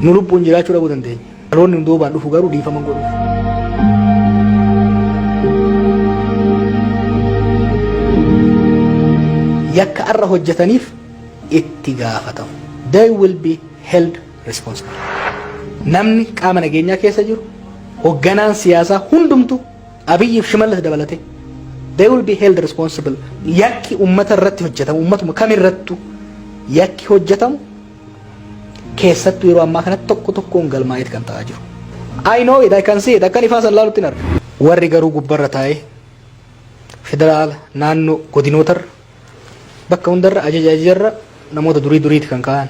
Nu lubbuun jiraachuu dhabuu dandeenya. Dhaloonni nu duubaan dhufu garuu dhiifama hin godhuuf. Yakka arra hojjetaniif itti gaafatamu. They will be held responsible. Namni qaama nageenyaa keessa jiru, hogganaan siyaasaa hundumtu, Abiyyiif Shimallis dabalatee, they will be held responsible. Yakki ummata irratti hojjetamu, ummatuma kamirrattu yakki hojjetamu, keessattuu yeroo ammaa kanatti tokko tokkoon galmaa'eet kan ta'aa jiru. I know it, I can see it, akkan ifaa san laalutti hin arga. Warri garuu gubbarra taa'ee federaala, naannoo, godinootarra, bakka hundarra ajaja ajajarra namoota durii duriiti kan ka'an.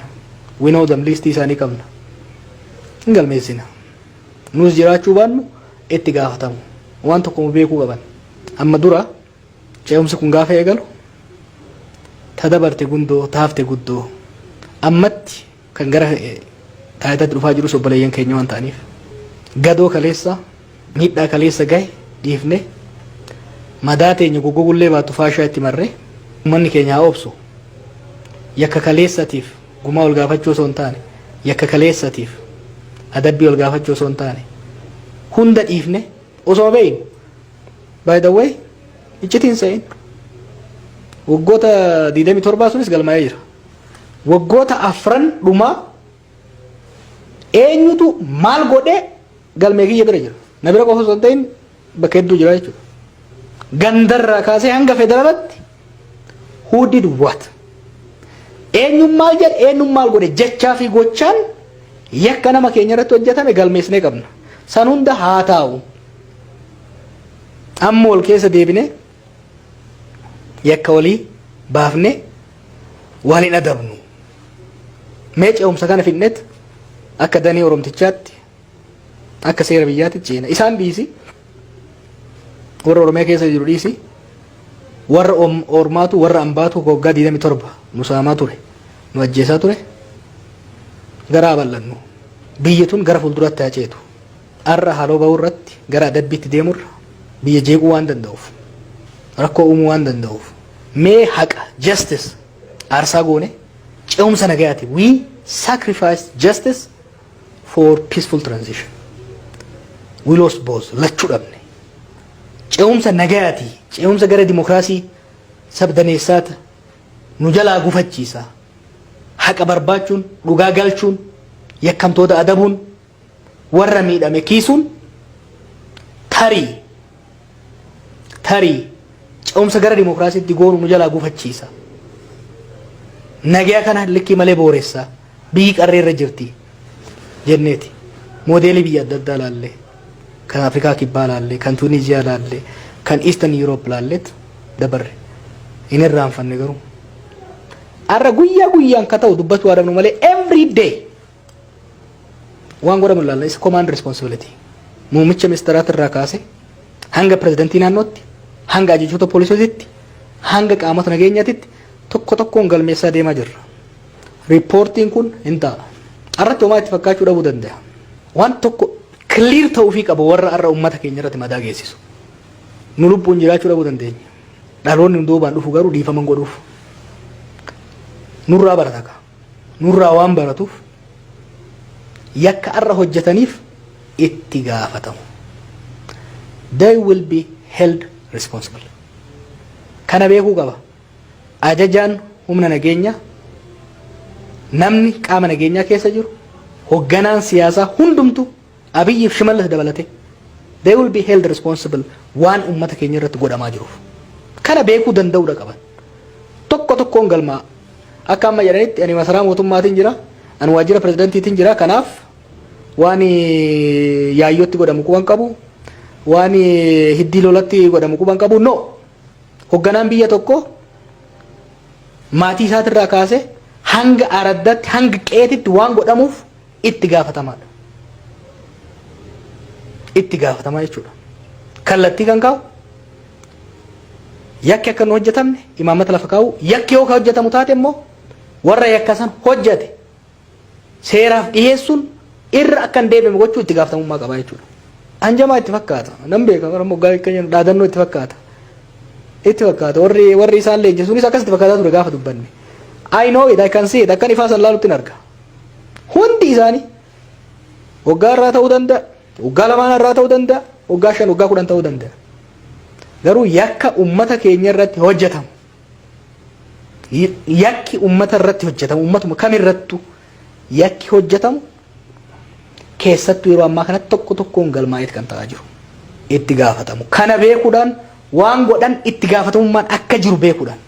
We know them, liistii isaanii qabna. Hin galmeessina. Nus jiraachuu baannu itti gaafatamu. Waan tokko beekuu qaban. Amma dura ce'umsi kun gaafa eegalu, ta dabarte gundoo taafte guddoo, ammatti kan gara taayitaatti dhufaa jirus obboleeyyan keenya waan ta'aniif, gadoo kaleessa, miidhaa kaleessa gahe dhiifne, madaa teenya goggogullee baattu faashaa itti marree, uummanni keenya haa obsu. Yakka kaleessatiif gumaa ol gaafachuu osoo hin taane, yakka kaleessatiif adabbii ol gaafachuu osoo hin taane, hunda dhiifne osoo beeynu. By the way, iccitiin se'in waggoota 27 sunis galmaa'ee jira. Waggoota afran dhumaa eenyutu maal godhee galmee kiyya bira jira. Na bira qofa osoo hin ta'in bakka hedduu jira jechuudha. Gandarraa kaasee hanga federaalatti, who did what? Eenyuun maal jedhe, eenyuun maal godhe, jechaa fi gochaan yakka nama keenya irratti hojjetame galmeessinee qabna. San hunda haa taa'u. Amma wal keessa deebinee yakka walii baafnee wal hin adabnu. Mee ce'umsa kana fidnet akka danee Oromtichaatti, akka seera biyyaatti ceena. Isaan dhiisi, warra Oromiyaa keessa jiru dhiisi, warra ormaatu, warra ambaatu waggaa 27 nu saamaa ture, nu ajjeesaa ture, garaa bal'annu. Biyyi tun gara fuulduraatti haa ceetu. Arra haaloo bahuu irratti gara adabbiitti deemurra biyya jeequu waan danda'uuf, rakkoo uumuu waan danda'uuf, mee haqa, justice, aarsaa goone ce'umsa nagayaati. We sacrifice justice for peaceful transition. We lost both. Lachuu dhabne. Ce'umsa nagayaati, ce'umsa gara dimokiraasii sabdaneessaata nu jalaa gufachiisa. Haqa barbaachuun, dhugaa galchuun, yakkamtoota adabuun, warra miidhame kiisuun tarii tarii ce'umsa gara dimokiraasiitti goonu nu jalaa gufachiisa. Nagaya kana likkii malee booressa. Biyyi qarree irra jirti jenneeti. Moodeelii biyya adda addaa laallee, kan Afrikaa Kibbaa laallee, kan Tuuniziyaa laallee, kan Eastern Europe laalleet dabarre. Hin irraanfanne garuu. Har'a guyyaa guyyaan ka ta'u dubbachuu adabnu malee, every day waan godhamu ilaalla, isa command responsibility. Muummicha ministeeraati irraa kaase hanga pirezidantii naannootti, hanga ajajoota poolisiitti, hanga qaamota nageenyaatitti tokko tokkoon galmeessaa deemaa jirra. Riippoortiin kun hin ta'a. Har'atti homaa itti fakkaachuu dhabuu danda'a. Waan tokko clear ta'uufii qaba warra har'a uummata keenya irratti madaa geessisu. Nu lubbuun jiraachuu dhabuu dandeenya. Dhaloonni nu duubaan dhufu garuu dhiifama hin godhuuf. Nurraa barata ka. Nurraa waan baratuuf, yakka har'a hojjetaniif itti gaafatamu. They will be held responsible. Kana beekuu qaba. Ajajaan humna nageenyaa, namni qaama nageenyaa keessa jiru, hogganaan siyaasaa hundumtu, Abiyyiif Shimallis dabalate, they will be held responsible waan uummata keenya irratti godhamaa jiruuf. Kana beekuu danda'uudha qaban. Tokko tokkoon galmaa. Akka amma jedhanitti, ani masaraa mootummaatiin jira, ani waajjira pirezidantiitiin jira, kanaaf waan Yaayyootti godhamu quban qabu, waan Hiddii Lolatti godhamu quban qabu. No. Hogganaan biyya tokko maatii isaatirraa kaasee hanga araddaatti, hanga qeetitti waan godhamuuf itti gaafatamaadha. Itti gaafatamaa jechuudha. Kallattii kan kaa'u, yakki akka hin hojjetamne imaammata lafa kaa'u, yakki yoo ka hojjetamu taate immoo warra yakka san hojjete seeraaf dhiyeessuun irra akka hin deebine gochuu itti gaafatamummaa qaba jechuudha. Hanjamaa itti fakkaata. Nan beeka, bara moggaa akka jennu dhaadannoo itti fakkaata. Itti fakkaata. Warri isaan leenjisuunis akkas itti fakkaataa ture gaafa dubbanne. I know it, I can see it. Akkan ifaa san laalutti hin arga. Hundi isaanii Waggaa irraa ta'uu danda'a, waggaa lamaan irraa ta'uu danda'a, waggaa 5, waggaa 10 ta'uu danda'a. Garuu yakka ummata keenya irratti hojjetamu, yakki ummata irratti hojjetamu, ummatuma kamirrattu yakki hojjetamu, keessattuu yeroo ammaa kanatti tokko tokkoon galmaa'eet kan ta'aa jiru. Itti gaafatamu. Kana beekuudhaan, waan godhan itti gaafatamummaan akka jiru beekuudhaan.